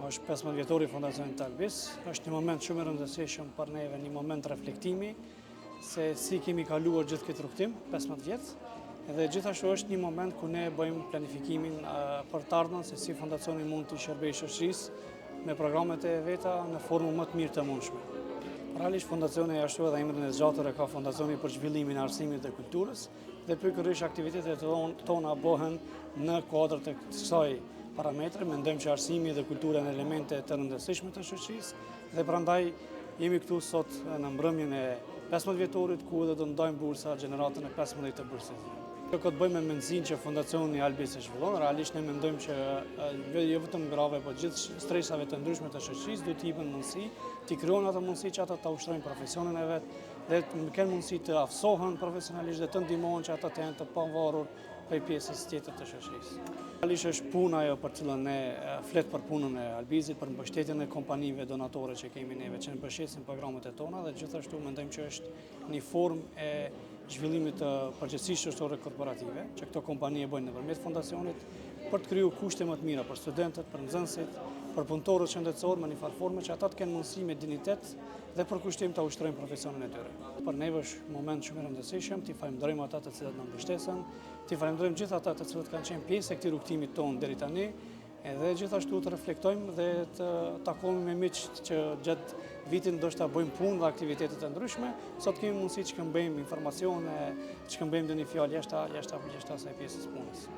Është 15 vjetori i Fondacionit Albis, është një moment shumë i rëndësishëm për neve, një moment reflektimi se si kemi kaluar gjithë këtë rrugëtim, 15 vjet, dhe gjithashtu është një moment ku ne bëjmë planifikimin për të ardhmen se si fondacioni mund t'i shërbejë shoqërisë me programet e veta në formën më të mirë të mundshme. Realisht fondacioni ashtu edhe emrin e zgjatur e ka Fondacioni për Zhvillimin e Arsimit dhe Kulturës dhe pikërisht aktivitetet tona bëhen në kuadër të kësaj parametre, mendojmë që arsimi dhe kultura janë elemente të rëndësishme të shoqërisë dhe prandaj jemi këtu sot në mbrëmjen e 15 vjetorit ku edhe do ndajmë bursa gjeneratën e 15 të bursistëve. Kjo ka të bëjë me mendësinë që Fondacioni Albis e zhvillon, realisht ne mendojmë që jo vetëm grave, po gjithë shtresave të ndryshme të shoqërisë duhet t'i jepen mundësi, t'i krijohen ato mundësi që ata ta ushtrojnë profesionin e vet dhe të kenë mundësi të aftësohen profesionalisht dhe të ndihmohen që ata të jenë të pavarur prej pjesës tjetër të shoqërisë. Realisht është puna ajo për cilën ne flet për punën e Albizit, për mbështetjen e kompanive donatore që kemi neve, që mbështesin programet e tona dhe gjithashtu mendojmë që është një formë e zhvillimit të përgjegjësisë shoqërore korporative, që këto kompani e bëjnë nëpërmjet fondacionit, për të kriju kushte më të mira për studentët, për nxënësit, për punëtorët shëndetësor në një farë forme që ata të kenë mundësi me dinjitet dhe përkushtim të ushtrojnë profesionin e tyre. Për neve është moment shumë i rëndësishëm, t'i falënderojmë ata të cilët na mbështesën, t'i falënderojmë gjithë ata të cilët kanë qenë pjesë e këtij rrugëtimit tonë deri tani, edhe gjithashtu të reflektojmë dhe të takohemi me miq që gjatë vitit ndoshta bëjmë punë dhe aktivitete të ndryshme, sot kemi mundësi të shkëmbejmë informacione, të shkëmbejmë ndonjë fjalë jashtë jashtë jashtë asaj pjesës punës.